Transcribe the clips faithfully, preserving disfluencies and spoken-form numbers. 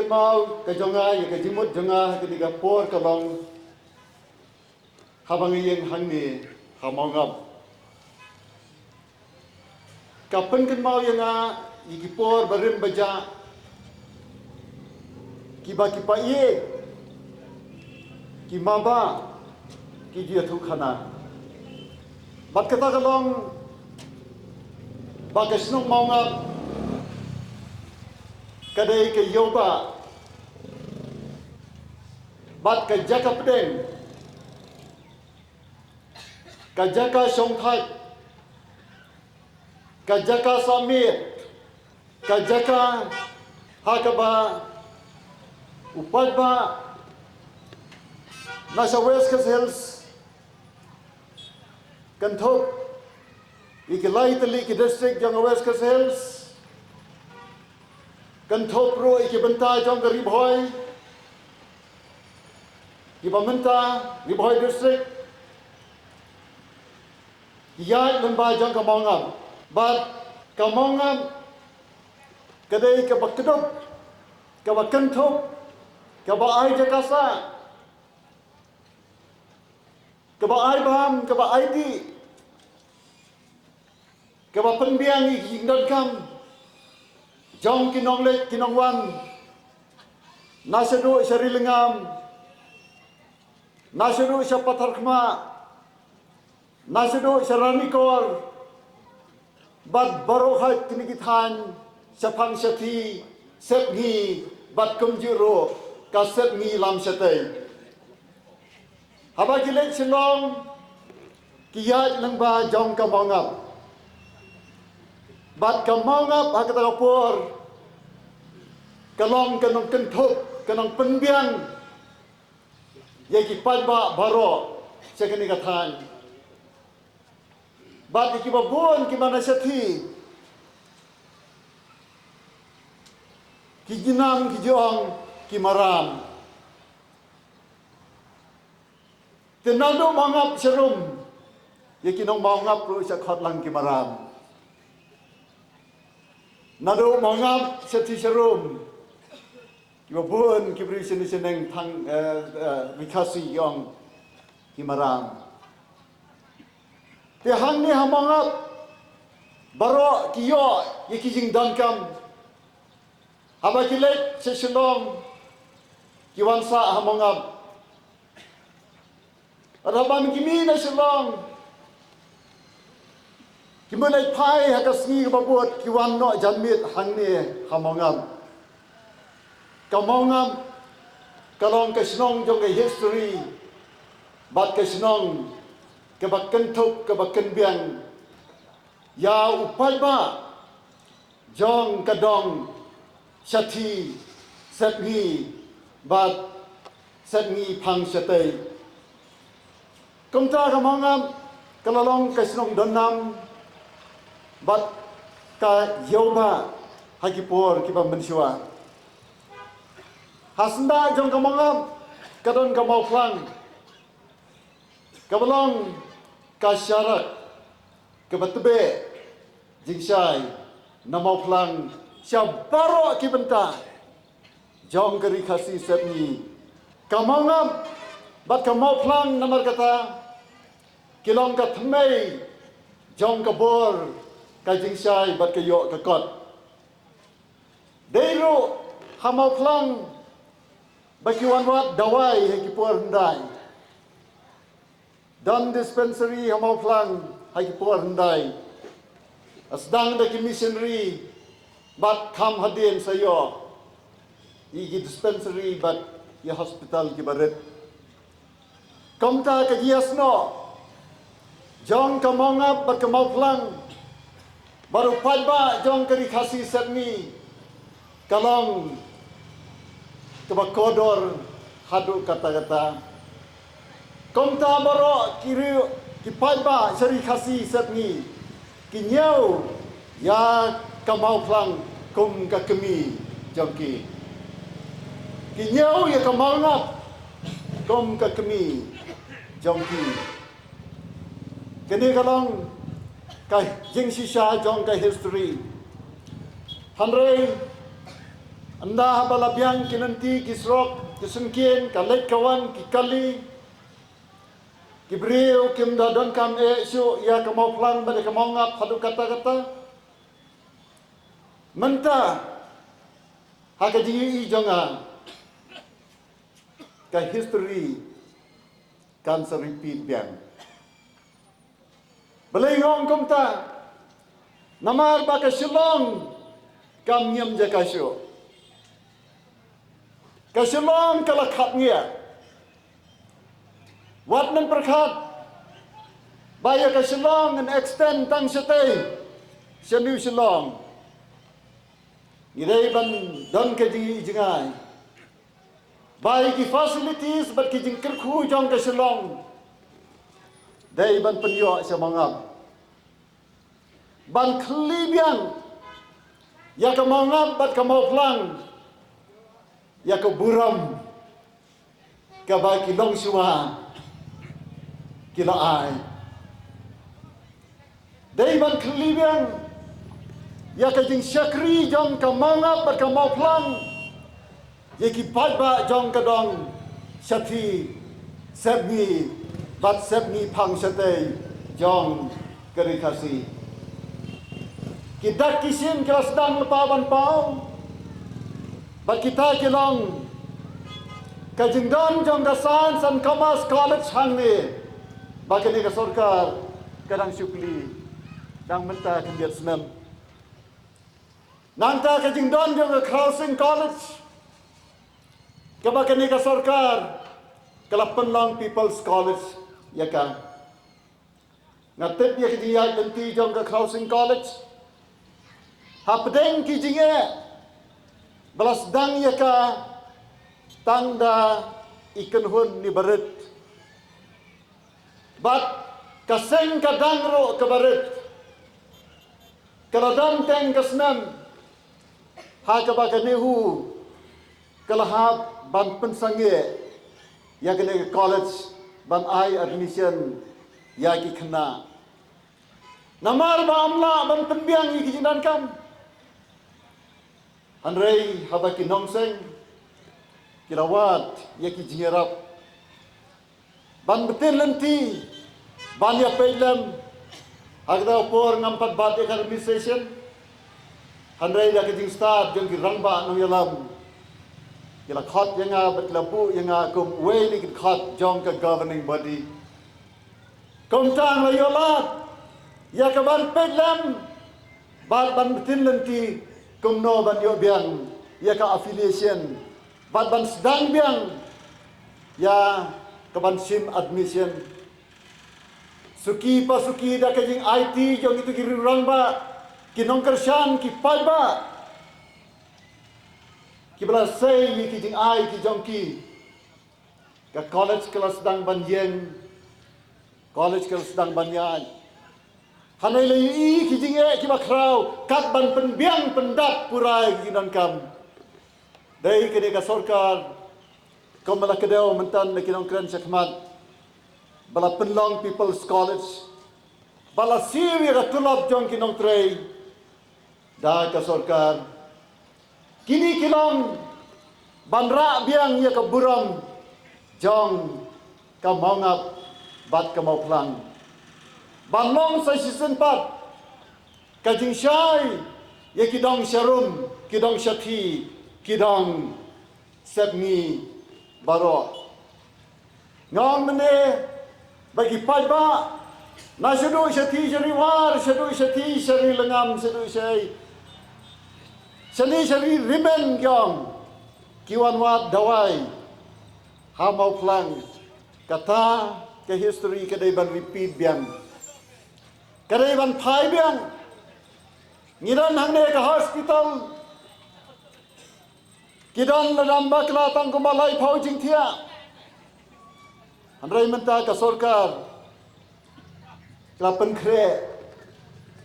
Kynmaw ka jong nga ïa ka jingmut jong nga ha kane ka por ka long haba nga ïeng hangne ha Mawngap. Ka pynkynmaw ïa nga ïa ki por barim bajah, kiba ki païeit, ki maba, ki ju ïathuh khana. Bad kata ka long ba ka shnong Mawngap ka dei ka ïewbah bad ka jaka pdeng, ka jaka shongthait, ka jaka sahmiet, ka jaka ha kaba u paidbah na sha West Khasi Hills, kynthup ïa ki lai tylli ki district jong ka West Khasi Hills, kynthup ruh ïa ki bynta jong ka Ri Bhoi, kiba mynta Ri Bhoi District, ki ïaid lyngba jong ka Mawngap. Bad ka Mawngap ka dei kaba kdup, kaba kynthup, kaba ai jaka sah, kaba ai bam, kaba ai dih, kaba pynbiang ïa ki jingdonkam jong ki nongleit ki nongwan, na shaduh sha Ri Lyngngam, na shaduh sha Patharkhmah, na shaduh sha Ranikor, bad baroh kawei kine ki thaiñ shaphang shathie, Sepngi, bad kumjuh ruh ka Sepngi Lamshatei. Haba ki leit Shillong, ki ïaid lyngba jong ka Mawngap. Bad ka Mawngap ha kata ka por ka long ka nongkynthup, ka nongpynbiang ïa ki paidbah baroh sha kane ka thaiñ. Bad ïa kiba bun kiba na shathie, ki jinam ki ju ong ki maram. Te naduh Mawngap sharum, ïa ki nong Mawngap ruh sha khot lang ki maram. Naduh Mawngap shathie sharum, kiba bun ki briew shane shaneng thang, eh, eh, Ri Khasi ki ong ki maram. Te hangne ha Mawngap baroh ki ïoh ïa ki jingdonkam. Haba ki leit sha Shillong, ki wan sah ha Mawngap. Haba ki mih na Shillong, ki mut leit phai ha ka sngi kaba bud, ki wan noh janmiet hangne ha Mawngap. Ka Mawngap ka long ka shnong jong ka history, bad ka shnong kaba kynthup, kaba kynbiang ïa u paidbah jong ka dong shathie, Sepngi, bad Sepngi phang shatei. Kumta ka Mawngap ka la long ka shnong donnam bad ka ïewbah ha ki por kiba mynshuwa. Ha syndah jong ka Mawngap ka don ka Mawphlang, kaba long ka sharak kaba tbeh jingshai na Mawphlang sha baroh ki bynta jong ka Ri Khasi Sepngi. Ka Mawngap bad ka Mawphlang namar kata ki long ka thymmei jong ka bor, ka jingshai bad ka ïoh ka kot. Dei ruh ha Mawphlang ba ki wan wad dawai ha ki por hyndai. Don dispensary ha Mawphlang ha ki por hyndai. Sdang da ki missionary bad kham hadien sa ïoh ïa ki dispensary bad ïa hospital kiba rit. Kumta ka jingïasnoh jong ka Mawngap bad ka Mawphlang bad u paidbah jong ka Ri Khasi Sepngi ka long kaba kordor haduh katta katta. Kumta baroh ki riew ki paidbah sha Ri Khasi Sepngi ki ñiew ïa ka Mawphlang kum ka kmie jong ki. Ki ñiew ïa ka Mawngap kum ka kmie jong ki. Kane ka long ka jingshisha jong ka history. Hynrei Ynda haba la biang ki lynti, ki surok, ki syngkien, ka leit ka wan, ki kali, ki briew kim da donkam eh shuh ïa ka Mawphlang bad ïa ka Mawngap haduh katta katta. Mynta ha ka jingïohi jong nga, ka history kan sa repeat biang. Balei nga ong kumta? Namar ba ka Shillong kam ngiam jaka shuh. Ka Shillong ka la khapngiah. Wat nang pyrkhat ba ïa ka Shillong yn extend tang shatei sha New Shillong. Ngi dei ban don ka jingïohi jngai ba ïa ki facilities bad ki jingkyrkhu jong ka Shillong dei ban pynïoh sha Mawngap, ban khlieh biang ïa ka Mawngap bad ka Mawphlang ïa ka burom kaba ki longshuwa ki la ai. Dei ban khlieh biang ïa ka jingshakri jong ka Mawngap bad ka Mawphlang ïa ki paidbah jong ka dong shathie sepngi bad sepngi phang shatei jong ka Ri Khasi. Ki dak ki shin ki la sdang lypa ban paw bad kita ki long ka jingdon jong ka Science and Commerce College hangne ba kane ka sorkar ka dang shu plie dang mynta khyndiat snem. Nangta ka jingdon jong ka Khraw Sing College kaba kane ka sorkar ka la pynlong People's College ïa ka. Nga tip ïa ka jingïaid lynti jong ka Khraw Sing College hapdeng ki jingeh ba la sdang ïa ka tang da i kynhun ni barit. Bad ka seng ka dang ruh ka barit ka la dang teng ka snem ha kaba ka NEHU ka la hap ban pynsangeh ïa kane ka college ban ai admission ïa ki khynnah. Namar ba ym lah ban pynbiang ïa ki jingdonkam. Hynrei haba ki nongseng ki la wad ïa ki jingïarap ban btin lynti ban ïa peit lem. Ha kata ka por ngam pat bat ïa ka administration. Hynrei da ka jingstad jong ki rangbah nongïalam ki la khot ïa nga bad ki la buh ïa nga kum uwei na ki dkhot jong ka governing body. Kumta nga la ïoh lad ïa ka ban peit lem bad ban btin lynti kumno ban ïoh biang ïa ka affiliation bad ban sdang biang ïa ka ban shim admission. Suki pa suki da ka jingaiti jong kito ki rangbah, ki nongkyrshan, ki paidbah kiba la sei ïa ki jingai ki jong ki. Ka college ka la sdang ban ïeng, college ka la sdang ban ïaid. Hynrei la ïohi ki jingeh kiba khraw kat ban pynbiang pyndap pura ïa ki jingdonkam. Dei kane ka sorkar kumba la kdew mynta na ki nongkren shakhmat ba la pynlong People's College ba la siew ïa ka tulop jong ki nongtrei da ka sorkar. Kine ki long ban rah biang ïa ka burom jong ka Mawngap bad ka Mawphlang. Ban long sa shisien pat ka jingshai ïa ki dong sharum, ki dong shathie, ki dong sepngi baroh. Nga ong mynne ba ki paidbah na shaduh shathie sha Ri War, shaduh shathie sha Ri Lyngngam, shaduh shai shane sha Ri Rimen ki ong ki wan wad dawai ha Mawphlang. Kata ka history ka dei ban repeat biang, ka dei ban phai biang. Ngi don hangne ka hospital ki don lada ym bakla tang kumba laiphew jingthiah. Hynrei mynta ka sorkar ka la pynkhreh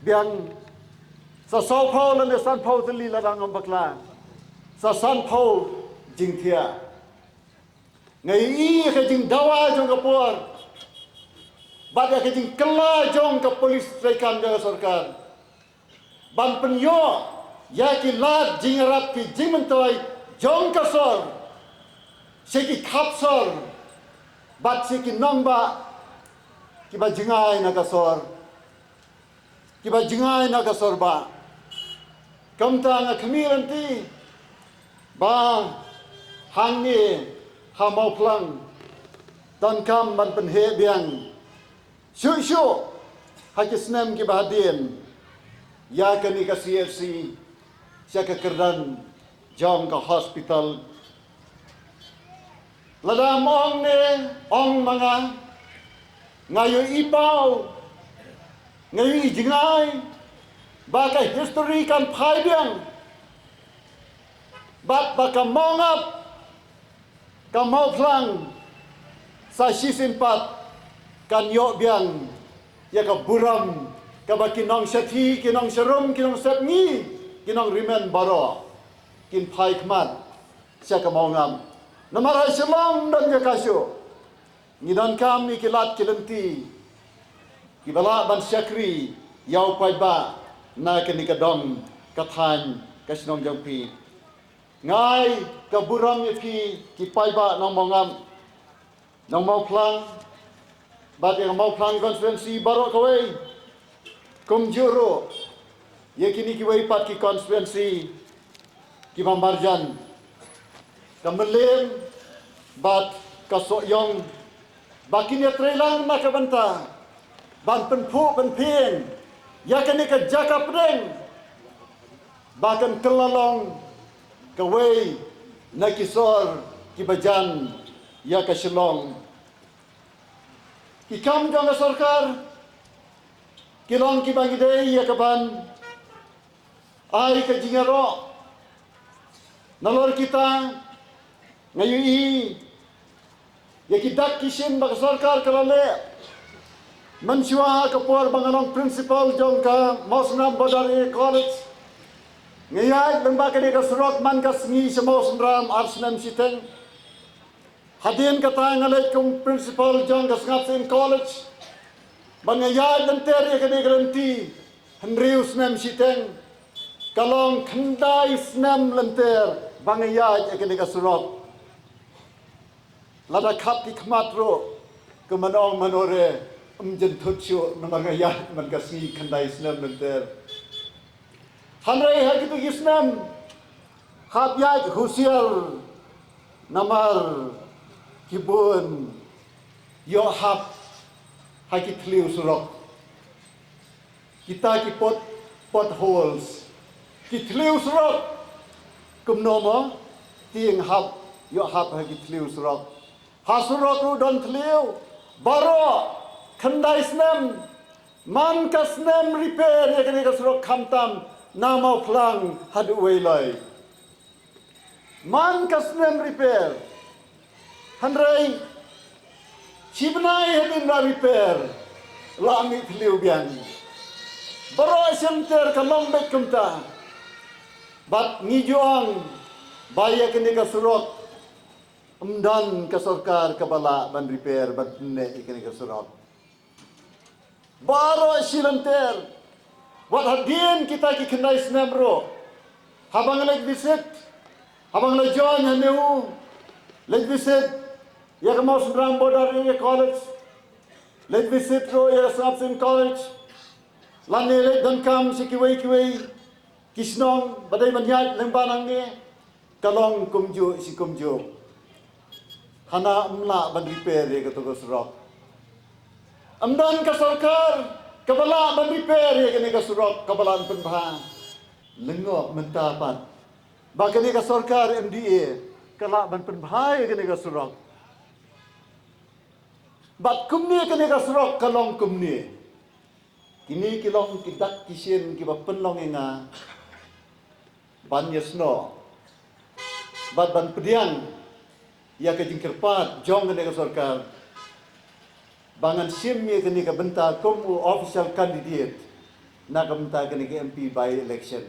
biang sa sawphew lane sanphew tylli lada ngam bakla, sa sanphew jingthiah. Nga ïohi ïa ka jingdawa jong ka por bad ïa ka jingkylla jong ka police treikam jong ka sorkar ban pynïoh ïa ki lad jingïarap ki jingmyntoi jong ka sor sha ki khap sor bad sha ki nongbah kiba jngai na ka sor, kiba jngai na ka sor bah. Kumta nga khmih lynti ba hangne ha Mawphlang donkam ban pynheh biang shuh shuh ha ki snem kiba hadien ïa kane ka C H C sha ka kyrdan jong ka hospital. Lada ym ong ne ong ma nga, nga ïohi paw, nga ïohi jngai ba ka history kan phai biang bad ba ka Mawngap, ka Mawphlang sa shisien pat kan ïoh biang ïa ka burom kaba ki nongshathie, ki nongsharum, ki nongsepngi, ki nongrimen baroh kin phai khmat sha ka Mawngap. Namar ha Shillong don ïa ka shuh. Ngi donkam ïa ki lad ki lynti kiba lah ban shakri ïa u paidbah na kane ka dong ka thaiñ ka shnong jong phi. Nga ai ka burom ïa phi ki paidbah nong Mawngap, nong Mawphlang bad ïa ka Mawphlang constituency baroh kawei. Kumjuh ruh ïa kine kiwei pat ki constituency kiba marjan, ka Mylliem bad ka Sohiong, ba kin ïatreilang na ka bynta ban pynphuh pynphieng ïa kane ka jaka pdeng ba kan kylla long kawei na ki sor kiba jan ïa ka Shillong. Ki kam jong ka sorkar ki long kiba ngi dei ïa ka ban ai ka jingïaroh. Nalor kita nga ïohi ïa ki dak ki shin ba ka sorkar ka la leh mynshuwa ha ka por ba nga long principal jong ka Mawsynram Border Area College. Nga ïaid lyngba kane ka surok man ka sngi sha Mawsynram ar snem shiteng. Hadien kata nga leit kum principal jong ka Sngap Syiem College. Ba nga ïaid lynter ïa kane ka lynti hynriew snem shiteng. Ka long khyndai snem lynter ba nga ïaid ïa kane ka surok. Lada khap ki khmat ruh, ka man ong man ore, ym jynthut shuh namar nga ïaid man ka sngi khyndai snem lynter. Hynrei ha kito ki snem hap ïaid husiar namar ki bun ïoh hap ha ki thliew surok. Kita ki pot, potholes, ki thliew surok. Kumno mo? Tieng hap, ïoh hap ha ki thliew surok. Ha surok ruh don thliew. Baroh khyndai snem man ka snem repair ïa kane ka surok khamtam na Mawphlang haduh Weiloi. Man ka snem repair. Hynrei shi bnai hadien ba repair la mih thliew biang. Baroh shi lynter ka long beit kumta. Bad ngi ju ong ba ïa kane ka surok ym don ka sorkar kaba lah ban repair ban pynneh ïa kane ka surok. Baroh shi lynter. Wat hadien kita ki khyndai snem ruh, haba nga leit visit, haba nga la join hangne, leit visit ïa ka Mawsynram Border Area College, leit visit ruh ïa ka Sngap Syiem College, lane leit donkam sha kiwei kiwei ki shnong ba dei ban ïaid lyngba nangne. Ka long kumjuh shi kumjuh. Hana ym lah ban repair ïa kato ka surok. Ym don ka sorkar kaba lah ban repair ïa kane ka surok, kaba lah ban pynbha. Lyngngoh mynta pat ba kane ka sorkar M D A ka lah ban pynbha ïa kane ka surok. Bad kumne kane ka surok ka long kumne. Kine ki long ki dak ki shin kiba pynlong ïa nga ban ïasnoh bad ban pdiang ïa ka jingkyrpad jong kane ka sorkar ba ngan shim ïa kane ka bynta kum u official candidate na ka bynta kane ka M P by election.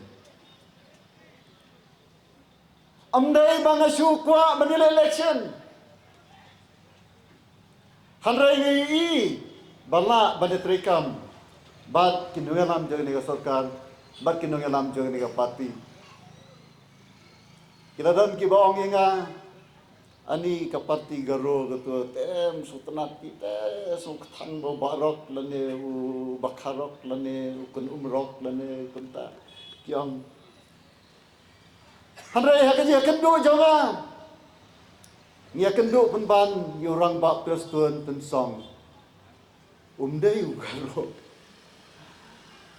Ym dei ba nga shu kwah ban ïaleh election. Hynrei nga ïohi ba lah ban ïatreikam bad ki nongïalam jong kane ka sorkar, bad ki nongïalam jong kane ka party. Ki la don kiba ong ïa nga, ani ka party Garo ka tu, te sngewtynnat phi, te sngewkthang ba u Barok lane u Bakharok lane u Kynumrok lane kumta. Ki ong. Hynrei ha ka jingïakynduh jong nga, ngi ïakynduh pynban ïa u Rangbah Prestone Tynsong. Um dei u Garo.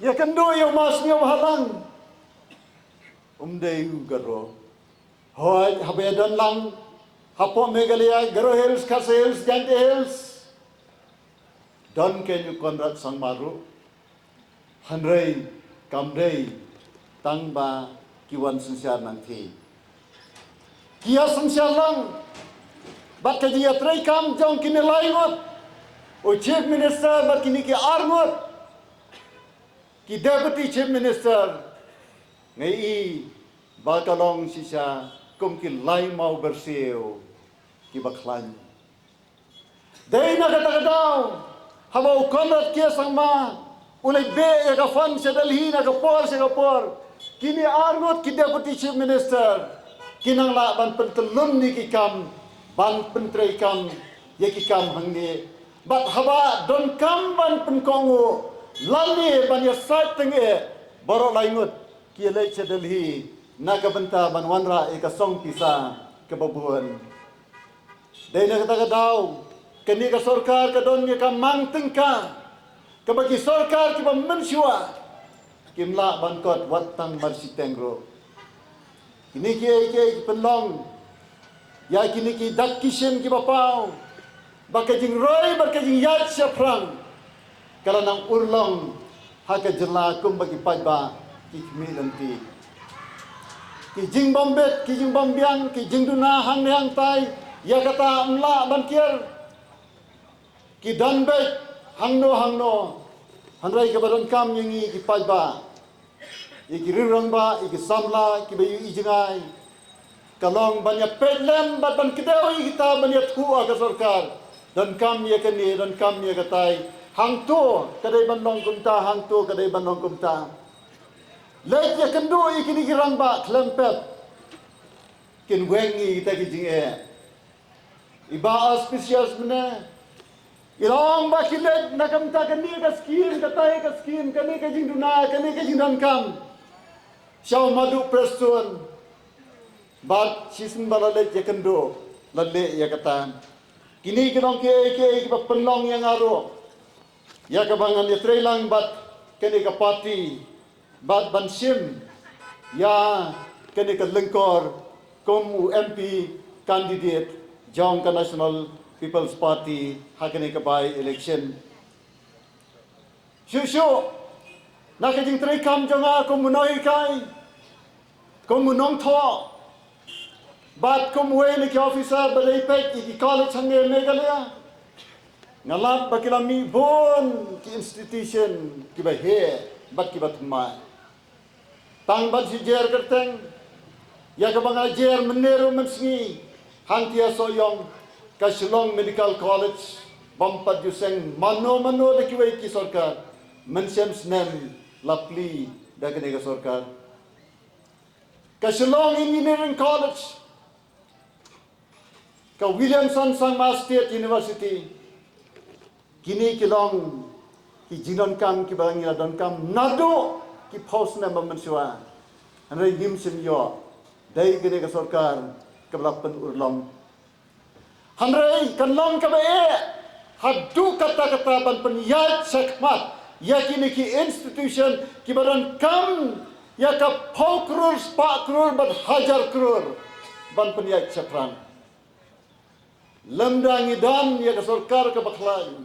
Ïakynduh ïa u Masniew Bahalang. Um dei u Garo. Hooid, haba ïadon lang hapoh Meghalaya, Garo Hills, Khasi Hills, Jaintia Hills, don keiñ u Conrad Sangma ruh. Hynrei kam dei tang ba ki wan synshar nangthie. Ki ïa synshar lang bad ka jingïatreikam jong kine lai ngut, u Chief Minister bad kine ki ar ngut ki Deputy Chief Minister, nga i ba ka long shisha kum ki lai maw bersiew kiba khlaiñ. Dei na kata ka daw, haba u Conrad K Sangma u leit beh ïa ka fund sha Delhi na ka por sha ka por, kine ar ngut ki Deputy Chief Minister ki nang lah ban pyntyllun ïa ki kam, ban pyntreikam ïa ki kam hangne. Bad haba donkam ban pynkohnguh lane ban ïasaid tyngeh, baroh lai ngut ki ïaleit sha Delhi na ka bynta ban wanrah ïa ka song pisa kaba bun. Dei na kata ka daw, kane ka sorkar ka don ïa ka mang tyngka kaba ki sorkar kiba mynshuwa kim lah ban kot wat tang mar shiteng ruh. Kine kiei kiei ki pynlong ïa kine ki dak ki shin kiba paw ba ka jingroi bad ka jingïaid shaphrang ka la nang urlong ha ka jylla kumba ki paidbah ki khmih lynti. Ki jingbymbit, ki jingbymbiang, ki jingduna hangne hangtai, ïa kata ym lah ban kiar. Ki don beit hangno hangno, hynrei kaba donkam ïa ngi ki paidbah, ïa ki riewrangbah, ïa ki samla kiba ïohi jngai, ka long ban ïa peit lem bad ban kdew ïa kita ban ïathuh ha ka sorkar. Donkam ïa kane, donkam ïa katai. Hangto ka dei ban long kumta, hangto ka dei ban long kumta. Leit ïakynduh ïa kine ki rangbah khlem pep. Kin weng ïa kita ki jingeh. I Bah Auspicious mynne i la ong ba ki leit na ka bynta kane ka skim, katai ka skim, kane ka jingduna, kane ka jingdonkam sha u Madu Prestone. Bad shisien ba la leit ïakynduh, la leh ïa kata. Kine ki long kiei kiei kiba pynlong ïa nga ruh ïa kaba ngan ïatreilang bad kane ka party bad ban shim ïa kane ka lyngkor kum u M P candidate jong ka National People's Party ha kane ka by-election. Shuh shuh na ka jingtreikam jong nga kum u nonghikai, kum u nongthoh bad kum uwei na ki officer ba dei peit ïa ki college hangne Meghalaya, nga lap ba ki la mih bun ki institution kiba heh bad kiba thymmai. Tang ban shu jer kyrteng ïa kaba nga jer mynne ruh mynsngi, hangta ha Sohiong, ka Shillong Medical College, bym pat ju seng mano mano da kiwei ki sorkar, mynshem snem la plie da kane ka sorkar. Ka Shillong Engineering College, ka Williamson Sangma State University, kine ki long ki jingdonkam kiba ngi la donkam naduh ki phew snem ba mynshuwa. Hynrei ngim shym ïoh, dei kane ka sorkar kaba la pynurlong. Hynrei kan long kaba eh haduh katta katta ban pynïaid shakhmat ïa kine ki institution kiba donkam ïa ka phew klur, spah klur bad hajar klur ban pynïaid shaphrang. Lymda ngi don ïa ka sorkar kaba khlaiñ,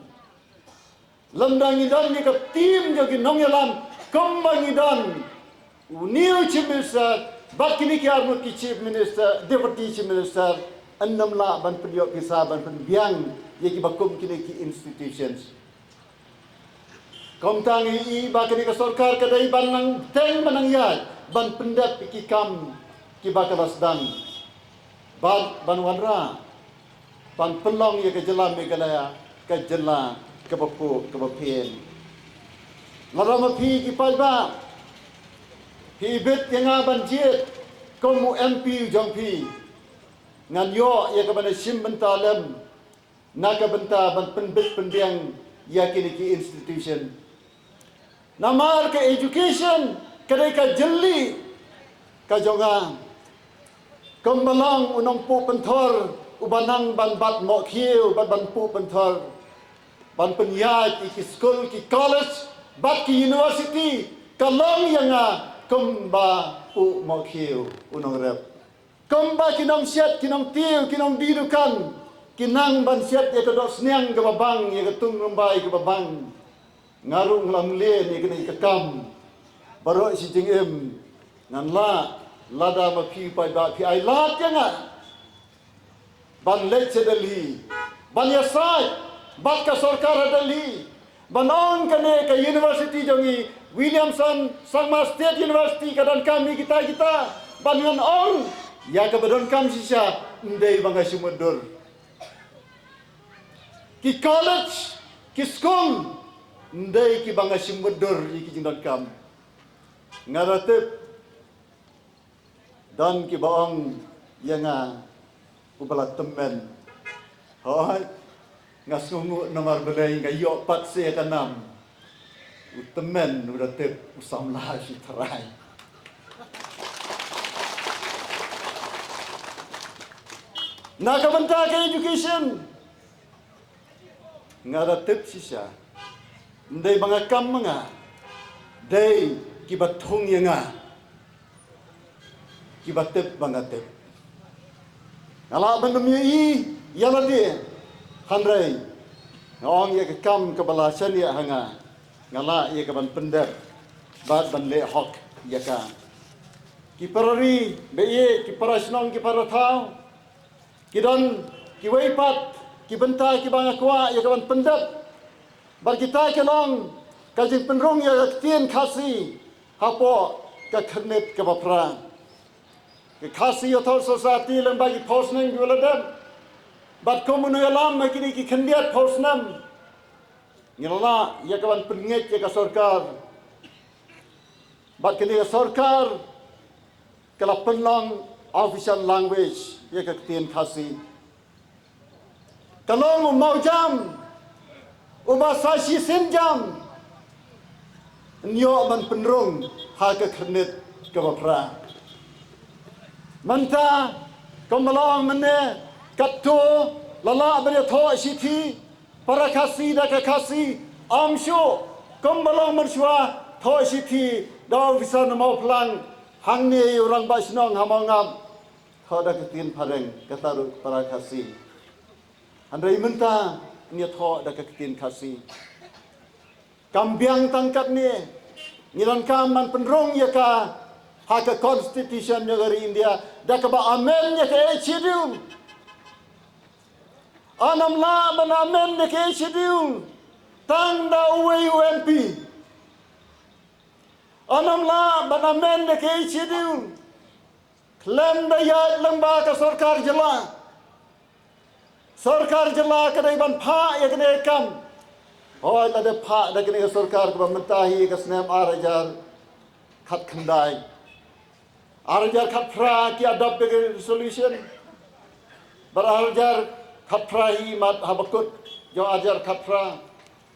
lymda ngi don ïa ka team jong ki nongïalam kumba ngi don, une u Chief Minister bad kine ki arngut ki Chief Minister, Deputy Chief Minister, yn nym lah ban pynïoh pisa ban pynbiang ïa kiba kum kine ki institutions. Kumta ngi i ba kane ka sorkar ka dei ban nang teng ban nang ïaid ban pyndep ïa ki kam kiba ka la sdang bad ban wanrah ban pynlong ïa ka jylla Meghalaya ka jylla kaba phuh kaba phieng. Lada ma phi ki paidbah phi ibit ïa nga ban jied, Kum u M P u jong phi, ngan ïoh ïa ka ban shim bynta lem na ka bynta ban pynbit pynbiang ïa kine ki institution. Namar ka education ka dei ka jylli ka jong nga. Kumba long u nongpuh pynthor uba nang ban bat mohkhiew bad ban puh pynthor, ban pynïaid ïa ki skul, ki college bad ki university, ka long ïa nga kumba puh mohkhiew u nongrep. Kumba ki nongsiat, ki nongtiew, ki nongdie dukan ki nang ban siat ïa ka dohsniang kaba bang, ïa ka tungrymbai kaba bang, nga ruh nga la mlien ïa kane ka kam. Baroh shi jingim ngan lah, lada ma phi paidbah phi ai lad ïa nga ban leit sha Delhi ban ïasaid bad ka sorkar ha Delhi, ban ong kane ka university jong ngi, Williamson Sangma State University, ka donkam ïa kita kita, ban ngan ong ïa kaba donkam shisha, ym dei ba nga shim mutdur. Ki college, ki skul, ym dei kiba nga shim mutdur ïa ki jingdonkam. Nga da tip don kiba ong ïa nga uba la tymmen. Hooid, nga sngewnguh namar balei nga ïoh pat sa ïa ka nam. U tymmen u da tip, u samla shu trai. Na ka bynta ka education, nga da tip shisha, ym dei ba nga kam ma nga, dei kiba thung ïa nga, kiba tip ba nga tip. Nga lah ban ym ïohi ïa lade, hynrei nga ong ïa ka kam kaba la shaniah ha nga, nga lah ïa ka ban pyndep bad ban leh hok ïa ka. Ki para ri ba ïeit, ki para shnong, ki para thaw, ki don kiwei pat ki bynta kiba nga kwah ïa ka ban pyndep. Bad kita ki long ka jingpynrung ïa ka ktien Khasi hapoh ka khyrnit kaba phra. Ka Khasi Authors' Society lyngba ki phew snem kiba la dep, bad kum u nongïalam ha kine ki khyndiat phew snem, ngi la lah ïa ka ban pynngeit ïa ka sorkar. Bad kane ka sorkar ka la pynlong official language ïa ka ktien Khasi. Ka long u mawjam uba sa shisien jam yn ïoh ban pynrung ha ka khyrnit kaba phra. Mynta kumba la ong mynne, katto la lah ban ïathoh shithi para Khasi da ka Khasi, ym shuh kumba long mynshuwa, thoh shithi da u officer na Mawphlang, hangne ïa u rangbah shnong ha Mawngap, thoh da ka ktien phareng, kata ruh para Khasi. Hynrei mynta ngi ïathoh da ka ktien Khasi. Kam biang tang katne, ngi donkam ban pynrung ïa ka ha ka constitution jong ka ri India da kaba amend ïa ka Eighth Schedule. Yn ym lah ban amend ïa ka Eighth Schedule tang da uwei u M P. Yn ym lah ban amend ïa ka Eighth Schedule khlem da ïaid lyngba ka sorkar jylla. Sorkar jylla ka dei ban phah ïa kane ka kam. Hooid, lada phah da kane ka sorkar kaba mynta hi, ka snem ar hajar khatkhyndai, ar hajar khatphra ki adopt ïa ka resolution. Bad ar hajar khatphra hi mat, haba kut jong ar hajar khatphra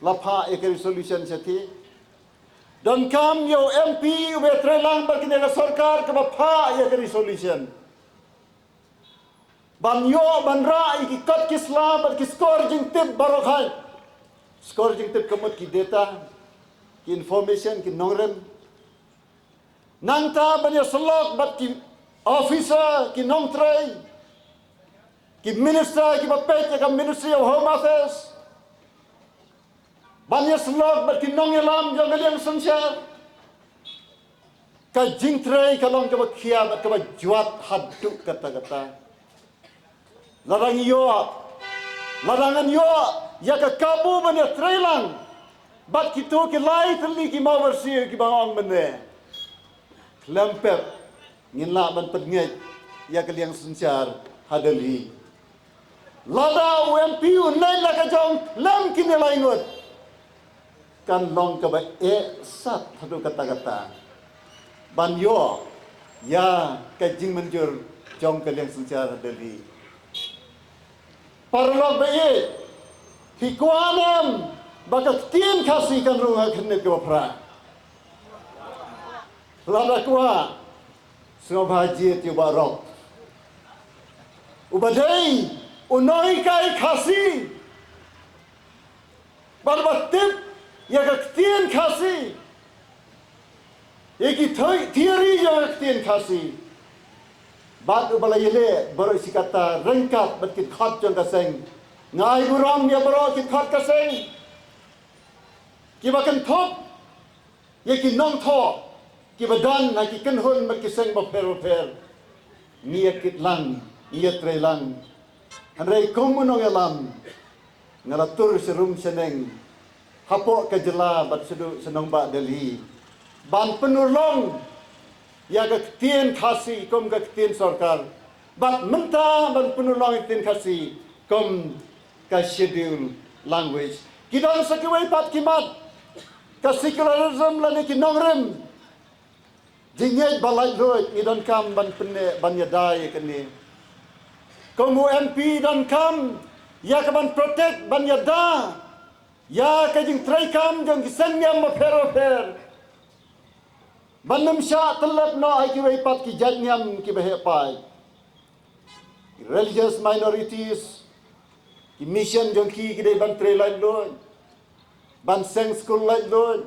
la phah ïa ka resolution shathie. Donkam ïa u M P uba ïatreilang bad kane ka sorkar kaba phah ïa ka resolution ban ïoh ban rah ïa ki kot ki sla bad ki skor jingtip baroh hai. Skor jingtip ka mut ki data, ki information, ki nongrim. Nangta ban ïasyllok bad ki officer, ki nongtrei, ki minister kiba peit ïa ka Ministry of Home Affairs, ban ïasyllok bad ki nongïalam jong ka liang synshar. Ka jingtrei ka long kaba khia bad kaba jwat haduh katta katta. Lada ngi ïoh, lada ngan ïoh ïa ka kabu ban ïatreilang bad kito ki lai tylli ki mawbyrsiew kiba nga ong mynne, khlem pep ngin lah ban pynngeit ïa ka liang synshar ha Delhi. Lada u M P u leit la ka jong lem kine lai ngut, kan long kaba eh sat haduh katta katta ban ïoh ïa ka jingmynjur jong ka liang synshar Delhi. Paralok ba ïeit, phi kwah ne em ba ka ktien Khasi kan rung ha ka khyrnit kaba phra? Lada kwah, sngewbha jied ïa u Bah Rock, uba dei u nonghikai Khasi, bad uba tip ïa ka ktien Khasi, ïa ki thoi-, theory jong ka ktien Khasi, bad uba la ïaleh baroh shi katta ryngkat bad ki dkhot jong ka seng. Nga ai burom ïa baroh ki dkhot ka seng kiba kynthup ïa ki nongthoh kiba don ha ki kynhun bad ki seng bapher bapher. Ngi ïa kit lang, ngi ïa trei lang. Hynrei kum u nongïalam, nga la tur sharum shaneng hapoh ka jylla bad shaduh sha nongbah Delhi ban pynurlong ïa ka ktien Khasi kum ka ktien sorkar, bad mynta ban pynurlong ïa ka ktien Khasi kum ka schedule language. Ki don sa kiwei pat ki mat, ka secularism lane ki nongrim jingngeit ba laitluid, ngi donkam ban pynneh ban ïada ïa kane. Kum u M P donkam ïa ka ban protect, ban ïada ïa ka jingtreikam jong ki seng niam bapher bapher, ban ym shah tyllep noh ha kiwei pat ki jait niam kiba heh paid. Religious minorities, ki mission jong ki ki dei ban trei laitluid, ban seng skul laitluid,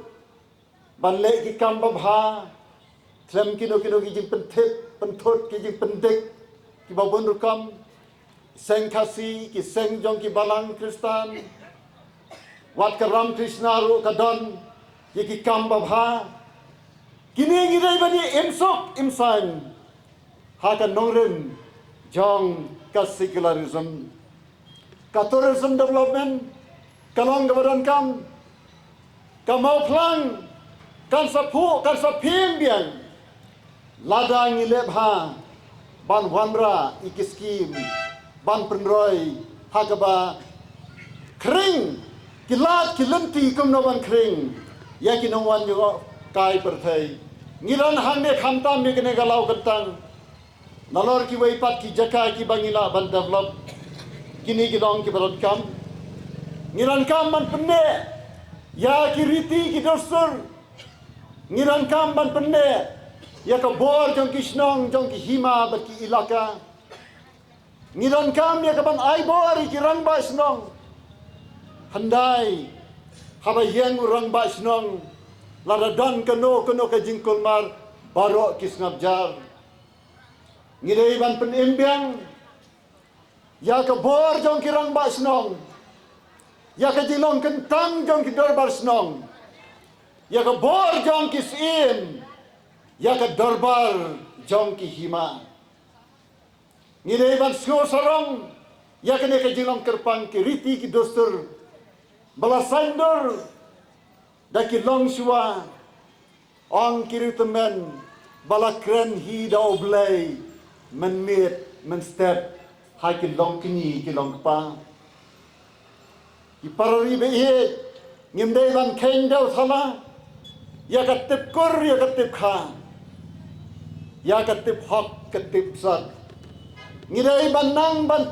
ban leh ki kam babha, khlem kino kino ki jingpynthut, pynthut, ki jingpyndik kiba bun rukom. Seng Khasi, ki seng jong ki balang Khristan, wat ka Ramakrishna ruh ka don ïa ki kam babha. Kine ngi dei ban ïa imsuk imsaiñ ha ka nongrim jong ka secularism. Ka tourism development ka long kaba donkam, ka Mawphlang kan sa phuh, kan sa phieng biang lada ngi leh bha ban wanrah ïa ki skim ban pynroi ha kaba khring, ki lad ki lynti kumno ban khring ïa ki nongwan jngohkai pyrthei. Ngi don hangne khamtam ïa kane ka Law Kyntang, nalor kiwei pat ki jaka kiba ngi lah ban develop. Kine ki long kiba donkam. Ngi donkam ban pynneh ïa ki riti ki dustur. Ngi donkam ban pynneh ïa ka bor jong ki shnong, jong ki hima bad ki ilaka. Ngi donkam ïa ka ban ai bor ïa ki rangbah shnong. Hyndai haba ïeng u rangbah shnong, lada don kano kano ka jingkulmar, baroh ki sngap jar. Ngi dei ban pynim biang ïa ka bor jong ki rangbah shnong, ïa ka jinglong kyntang jong ki dorbar shnong, ïa ka bor jong ki syiem, ïa ka dorbar jong ki hima. Ngi dei ban sngewsarong ïa kane ka jinglong kyrpang, ki riti ki dustur ba la saiñdur da ki longshuwa. Ong ki riewtymmen ba la kren hi da U Blei mynmiet mynstep ha ki longkñi ki longkpa. Ki para ri ba ïeit, ngim dei ban kheiñ dew thala ïa ka tip kur, ïa ka tip kha, ïa ka tip hok, ka tip sat. Ngi dei ban nang ban,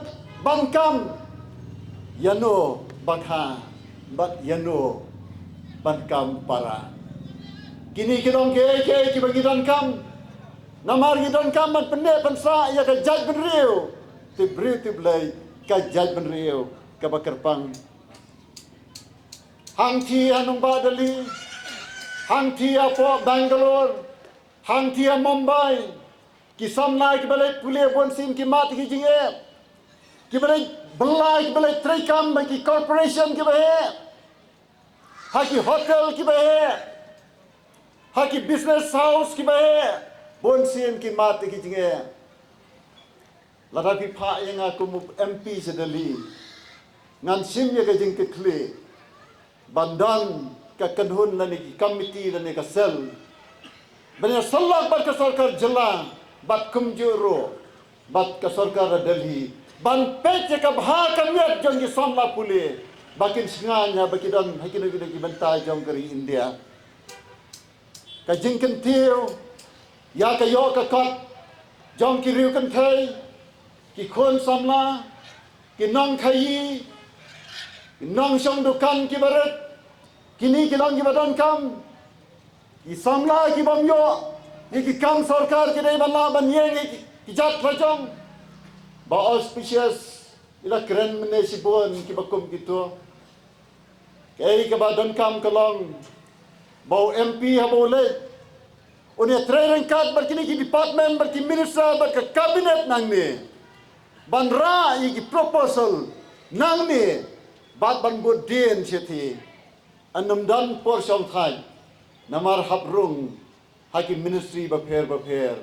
ban kam ïano ba kha bad ïano ban kam para. Kine ki long kiei kiei kiba ngi donkam. Namar ngi donkam ban pynneh pynsah ïa ka jaitbynriew, tip briew tip Blei, ka jaitbynriew kaba kyrpang. Hangthie ha nongbah Delhi, hangthie hapoh Bangalore, hangthie ha Mumbai, ki samla kiba leit pule bun sien ki mad ki jingeh, kiba leit bylla, kiba leit treikam ha ki corporation kiba heh, ha ki hotel kiba heh, ha ki business house kiba heh, bun sien ki mad ki jingeh. Lada phi phah ïa nga kum u M P sha Delhi, ngan shim ïa ka jingkitkhlieh ban don ka kynhun lane ki committee lane ka cell ban ïasyllok bad ka sorkar jylla bad kumjuh ruh bad ka sorkar Delhi ban peit ïa ka bha ka miat jong ki samla pule ba kin shngaiñ haba ki don ha kino kino ki bynta jong ka ri India. Ka jingkyntiew ïa ka ïoh ka kot jong ki riew kynthei, ki khun samla, ki nongkhaïi, ki nongshong dukan kiba rit, kine ki long kiba donkam. Ki samla ki bym ïoh ïa ki kam sorkar ki dei ban lah ban ïeng ïa ki, ki jait la jong. Ba auspicious, i la kren mynne shibun kiba kum kito. Kaei kaba donkam ka long ba u M P haba u leit, un ïatrei ryngkat bad kine ki department, bad ki minister, bad ka cabinet nangne, ban rah ïa ki proposal nangne, bad ban bud dien shathie. Yn ym don por shongthait, namar hap rung ha ki ministry bapher bapher,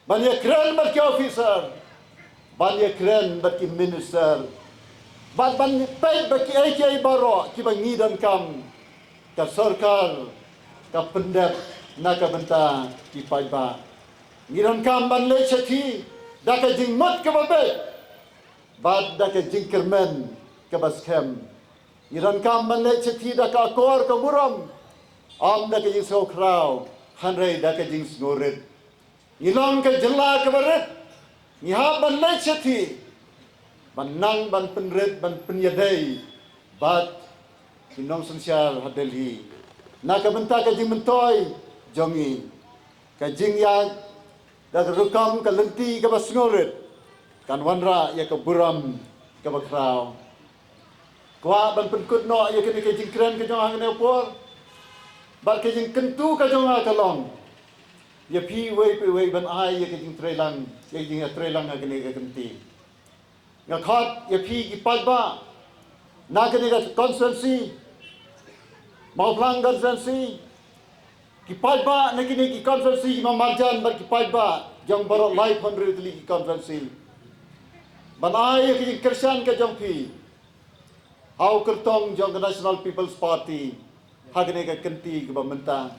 ban ïakren bad ki officer, ban ïakren bad ki minister, bad ban peit bad kiei kiei baroh kiba ngi donkam ka sorkar ka pyndep na ka bynta ki paidbah. Ngi donkam ban leit shathie da ka jingmut kaba beit bad da ka jingkyrmen kaba skhem. Ngi donkam ban leit shathie da ka akor ka burom, ym da ka jingsngewkhraw, hynrei da ka jingsngewrit. Ngi long ka jylla kaba rit, ngi hap ban leit shathie ban nang ban pynrit, ban pynïadei bad ki nongsynshar ha Delhi na ka bynta ka jingmyntoi jong ngi. Ka jingïaid da ka rukom ka lynti kaba sngewrit kan wanrah ïa ka burom kaba khraw. Kwah ban pynkut noh ïa kane ka jingkren ka jong nga ha kane ka por, bad ka jingkyntu ka jong nga ka long ïa phi uwei pa uwei ban ai ïa ka jingtreilang, ïa ka jingtreilang ha kane ka kynti. Nga khot ïa phi ki paidbah na kane ka constituency, Mawphlang constituency, ki paidbah na kine ki constituency, ki marjan bad ki paidbah jong baroh laiphew hynriew tylli ki constituency, ban ai ïa ka jingkyrshan ka jong phi ha u kyrtong jong ka National People's Party ha kane ka kynti kaba mynta.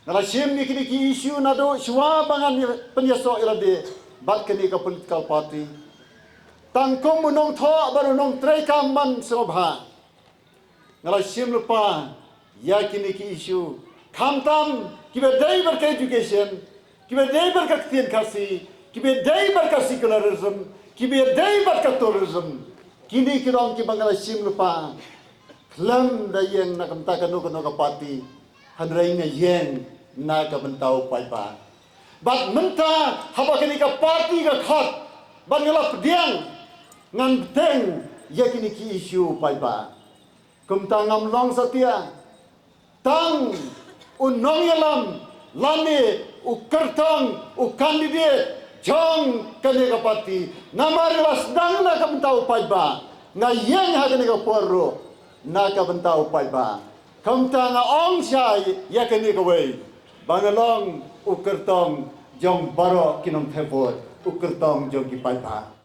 Nga la shim ïa kine ki issue naduh shuwa ba ngan pynïasoh ïalade bad kane ka political party. Tang kum u nongthoh bad u nongtreikam ban sngewbha, nga la shim lypa ïa kine ki issue, khamtam kiba dei bad ka education, kiba dei bad ka ktien Khasi, kiba dei bad ka secularism, kiba dei bad ka tourism. Kine ki long kiba nga la shim lypa khlem da ïeng na ka bynta kano kano ka party, hynrei nga ïeng na ka bynta u paidbah. Bad mynta haba kane ka party ka khot bad nga la pdiang, ngan bteng ïa kine ki issue u paidbah. Kumta ngam long satia tang u nongïalam lane u kyrtong, u candidate jong kane ka party, namar nga la sdang na ka bynta u paidbah, nga ïeng ha kane ka por ruh na ka bynta u paidbah. Kumta nga ong shai ïa kane kawei ba nga long u kyrtong jong baroh ki nongthep vote, u kyrtong jong ki paidbah.